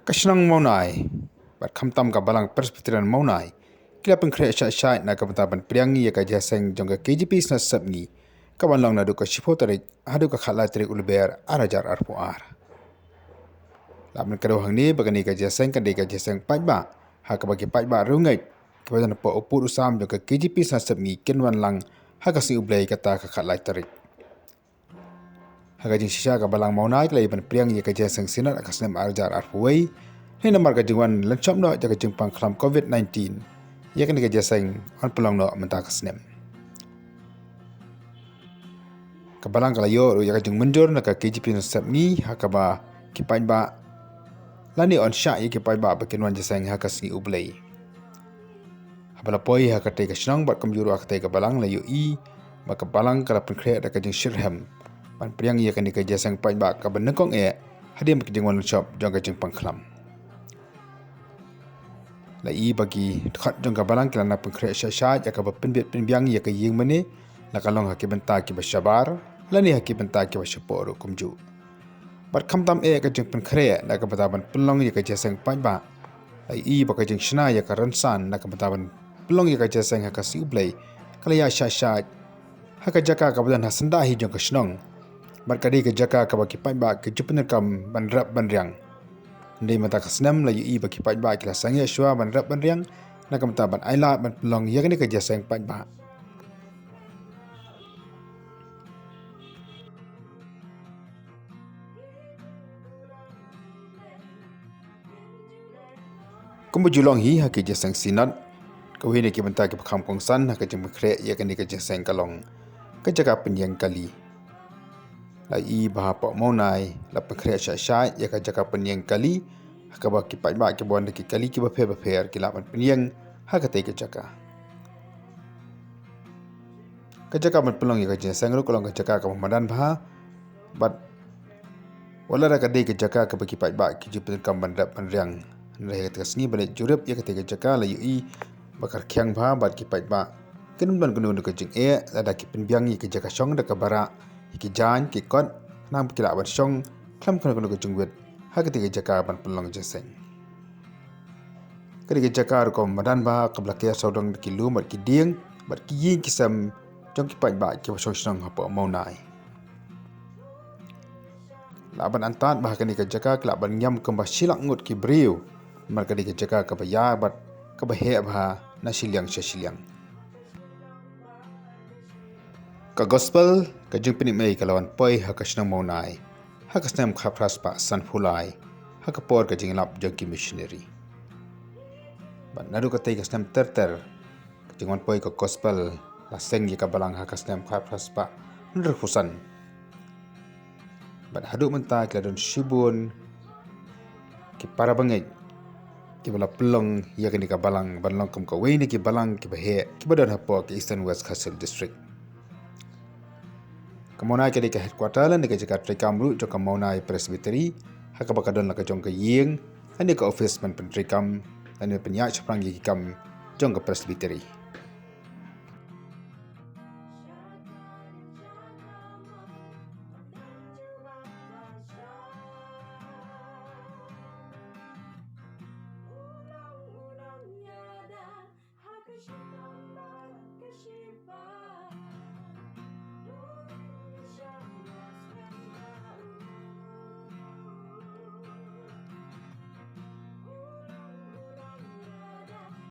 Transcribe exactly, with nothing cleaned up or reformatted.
Ka shnong Mawnai bad khamtam ka Balang Presbyterian Mawnai ki la pynkhreh shah shah na ka bynta ban pdiang ïa ka jingïaseng jong ka K J P Synod Sepngi, ka ban long naduh ka shiphew tarik haduh ka khatlai tarik u Lber ar hajar arphew ar. La ban kdew hangne ba kane ka jingïaseng ka dei ka jingïaseng paidbah, ha kaba ki paidbah riewngeit kiba don hapoh u pud u sam jong ka K J P Synod Sepngi kin wan lang ha ka Sngi U Blei, kata ka khatlai tarik. Ha ka jingshisha ka Balang Mawnai ka la ïa ban pdiang ïa ka jingïaseng Synod ha ka snem ar hajar arphew wei, hynrei namar ka jingwan lynshop noh jong ka jingpang khlam Covid nineteen, ïa kane ka jingïaseng yn pynlong noh mynta ka snem. Ka Balang ka la ïoh ruh ïa ka jingmynjur na ka K J P Synod Sepngi, ha kaba ki paidbah, lane yn shah ïa ki paidbah ba kin wan jingïaseng ha ka Sngi U Blei. Haba la poi ha katei ka shnong bad kumjuh ruh ha katei ka Balang, la ïohi ba ka Balang ka la pynkhreh da ka jingshitrhem ban pdiang ïa kane ka jingïaseng paidbah kaba nyngkong eh hadien ba ka jingwan lynshop jong ka jingpang khlam. La i ba ki dkhot jong ka Balang ki la nang pynkhreh shah shah ïa kaba pynbit pynbiang ïa ka ïing mane, la ka long ha ki bynta kiba shabar lane ha ki bynta kiba shapoh ruh kumjuh. Bad khamtam eh ka jingpynkhreh na ka bynta ban pynlong ïa ka jingïaseng paidbah, la i ba ka jingshna ïa ka rynsan na ka bynta ban pynlong ïa ka jingïaseng ha ka Sngi U Blei ka la ïaid shah shah ha ka jaka kaba don ha syndah hi jong ka shnong. Bad ka dei ka jaka kaba ki paidbah ki ju pyndonkam ban rep ban riang. Hynrei mynta ka snem la ïohi ba ki paidbah ki la sangeh shuwa ban rep ban riang na ka bynta ban ailad ban pynlong ïa kane ka jingïaseng paidbah. Kumba ju long hi ha ki jingïaseng Synod, kawei na ki bynta kiba kham kongsan ha ka jingpynkhreh ïa kane ka jingïaseng ka long ka jaka pynïeng kali. La i ba hapoh Mawnai la pynkhreh shah shah ïa ka jaka pynïeng kali, ha kaba ki paidbah kiba wan da ki kali kiba pher bapher ki lah ban pynïeng ha katei ka jaka. Ka jaka ban pynlong ïa ka jingïaseng ruh ka long ka jaka kaba madan bha, bad wat la ka dei ka jaka kaba ki paidbah ki ju pyndonkam ban rep ban riang, hynrei ha katei ka sngi ba leit jurip ïa katei ka jaka la ïohi ba ka rkhiang bha bad ki paidbah kin ym don kano kano ka jingeh lada ki pynbiang ïa ka jaka shong da kaba rah ïa ki jaiñ ki kot, khnang ba ki lah ban shong khlem kano kano ka jingwit ha katei ka jaka ban pynlong jingïaseng. Ka dei ka jaka rukom madan bha kaba la ker sawdong da ki lum bad ki dieng bad ki ïing ki sem jong ki paidbah kiba shong shnong hapoh Mawnai. Lah ban antad ba ha kane ka jaka ki lah ban ñiam kumba shi lak ngut ki briew, namar ka dei ka jaka kaba ïar bad kaba heh bha na shiliang sha shiliang. Ka Gospel, ka jingpynim ei ka la wan poi ha ka shnong Mawnai ha ka snem khatphra spah sanphew lai, ha ka por ka jingïalap jong ki missionary. Bad naduh katei ka snem ter ter, ka jingwan poi ka Gospel la seng ïa ka Balang ha ka snem khatphra spah hynriewphew san. Bad haduh mynta ki la don shibun ki para bangeit kiba la pynlong ïa kane ka Balang ban long kum kawei na ki Balang kiba heh kiba don hapoh ka Eastern West Khasi Hills District. Ka Mawnai ka dei ka headquarter lane ka jaka treikam ruh jong ka Mawnai Presbytery, ha kaba ka don la ka jong ka ïing lane ka office ban pyntreikam lane pynïaid shaphrang ïa ki kam jong ka Presbytery.